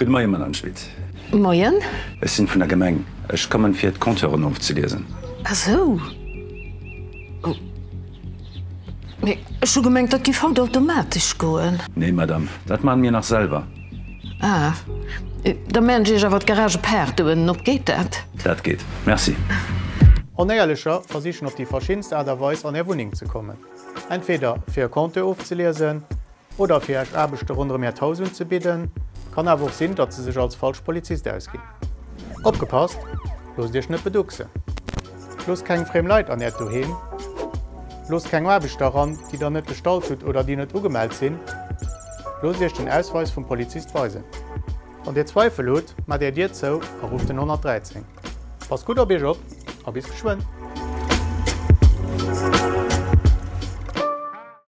Gudde Moien, Madame Schmit. Moien. Ech sinn vun der Gemeng. Ech kommen fir d'Compteuren ofzeliesen. Ah sou. Oh. Mee ech hu gemengt, dat giff haut automatesch goen. Nee, Madame, dat maan mir nach selwer. Ah. Da maan ech iech awer d'Garagepaart do ënnen op. Geet dat? Dat geet. Merci. Onéierlecher versichen op déi verschiddenst Aart a Weis an är Wunneng ze kommen. Entweder fir e Compteur ofzeliesen oder fir Iech Aarbechte ronderëm Äert Haus unzebidden. Kann awer och sinn, datt se sech als falsch Polizist ausginn. Opgepasst, Loosst Iech net beducksen! Loosst keng friem Leit an Äert Doheem. Loosst keng Aarbechter eran, déi der net bestallt hutt oder déi net ugemellt sinn. Loosst Iech den Ausweis vum Polizist weisen. Wann Dir Zweifel hutt, maacht Är Dier zou a rufft den 113. Passt gutt op Iech op a bis geschwënn!